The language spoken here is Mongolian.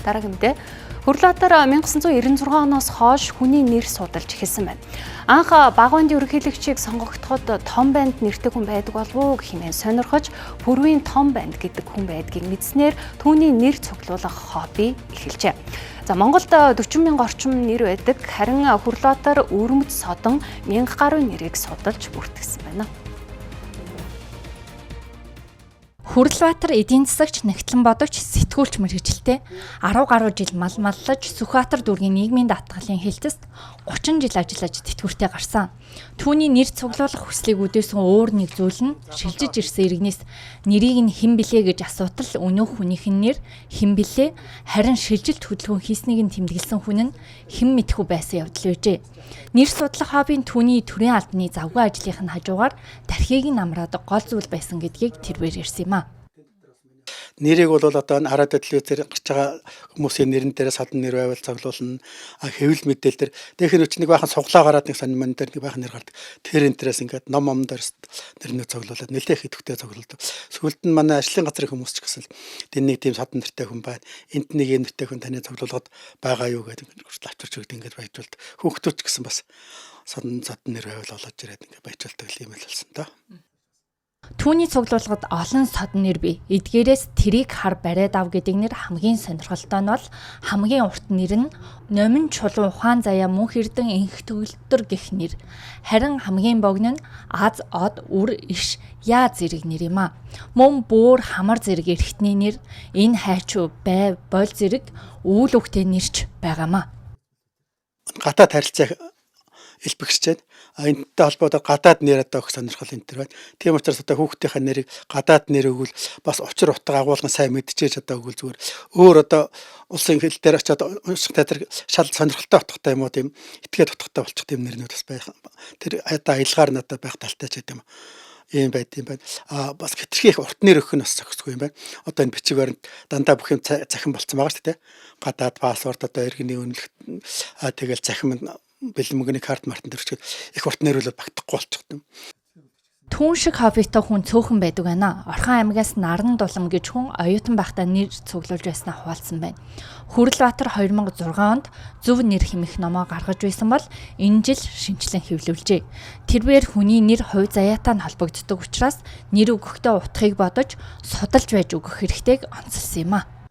Дараагийн мэдээ. Хөрлөбаатар 1996 оноос хойш хүний нэр судалж эхэлсэн байна. Анх Багванд ерөнхийлөгчийг сонгогдоход Том Банд нэртэй хүн байдаг болов уу хэмээн сонирхож Пүрвийн Том Банд гэдэг хүн байдгийг мэдснээр түүний нэр цуглуулах хобби эхэлжээ. За Монголд 40 мянга орчим нэр байдаг. Харин Хөрлөбаатар Өрөмж Содон 1000 гаруй нэрийг судалж бүртгэсэн байна. Хүрлбаатар эдийн засагч, нягтлан бодогч, сэтгүүлч мэргэжилтэй 10 гаруй жил мал маллаж Сүхбаатар дүүргийн нийгмийн даатгалын хэлтэст 30 жил ажиллаж тэтгэвртэй гарсан. Түүний нэр цуглуулах хүслийг үдээсэн өөр нэг зүйл нь шилжиж ирсэн иргэнээс нэрийг нь хэн билээ гэж асуутал өнөөх хүнийх нь нэр хэн билээ, харин шилжилт хөдөлгөөн хийснийг нь тэмдэглэсэн хүн нь хэн мэдэхүү байсан явдал байжээ. Нэр судлах хоббийн түүний төрийн албаны завгүй ажлынх нь хажуугаар тархийг нь амраадаг гол зүйл байсан гэдгийг тэрвэр ярьсан юм а. Нэрийг бол одоо энэ радио телевизээр гарч байгаа хүмүүсийн нэрэн дээр садан нэр байвал цоглуулна. Хэвлэл мэдээлэл дээр тэгэхээр өч нэг баахан суглаа гараад нэг сонин ман дээр нэг баахан нэр гардаг. Тэр энэ дээрээс ингээд ном ном дээр нэрнээ цоглуулад нэлээх идэвхтэй цоглуулдаг. Сүүлд нь манай ажлын газрын хүмүүс ч гэсэн тэнд нэг тийм садан нэртэй хүн байна. Энд нэг юм нэртэй хүн таны цоглуулгад байгаа юу гэдэг хүртэл авчирч өгд ингээд баяжуулд. Хүүхдүүд ч гэсэн бас садан нэр байвал олоод ирээд ингээд баяжуулдаг юм л болсон доо. Түүний цуглуулгад олон содон нэр бий. Эдгээрээс тэрийг хар бариад ав гэдэг нэр хамгийн сонирхолтой нь бол хамгийн урт нэр нь Номин Чулуун Ухаан Заяа Мөнх Эрдэн Энх Төгөлдөр гэх нэр. Харин хамгийн богино нь Аз Од Үр Иш Яа зэрэг нэр юм а. Мөн бөөр хамар зэрэг эрхтний нэр, энэ хайчуу бай боль зэрэг үйл үгтэй нэрч байгаамаа. Гадаад харилцаа элбэгсэж байна. Энэтэй холбоотойгоор гадаад нэр одоо их сонирхол энэ төр байна. Тийм учраас одоо хүүхдийнхээ нэрийг гадаад нэр өгвөл бас учир утга агуулган сайн мэдчихэж одоо өгвөл зүгээр өөр одоо улсын хэл дээр очиод унших тэр шал сонирхолтой утгатай юм уу тийм этгээд утгатай болчих тийм нэрнүүд бас байх. Тэр одоо аялгаар нь одоо байх талтай ч гэдэг юм ийм байд юм байна. Бас хэтэрхий их урт нэр өгөх нь бас зохисгүй юм байна. Одоо энэ бичиг баримт дандаа бүх юм цахим болцсон байгаа шүү дээ. Гадаад паспорт одоо иргэний үнэлэх тэгэл цахим бэлэн мөнгөний карт мартан төрчгээд их урт нэр бол багтахгүй болчих юм. Түүн шиг хоббитой хүн цөөхөн байдаг байна. Орхон аймагаас Наран Дулам гэж хүн оюутан байхдаа нэр цуглуулж байснаа хуваалцсан байна. Хүрлбаатар 2006 онд зөв нэр хэмэх номоо гаргаж байсан бол энэ жил шинэчлэн хэвлүүлжээ. Тэрвэр хүний нэр хувь заяатай нь холбогддог учраас нэр өгөхдөө утгыг бодож судалж байж өгөх хэрэгтэйг онцолсон юм а.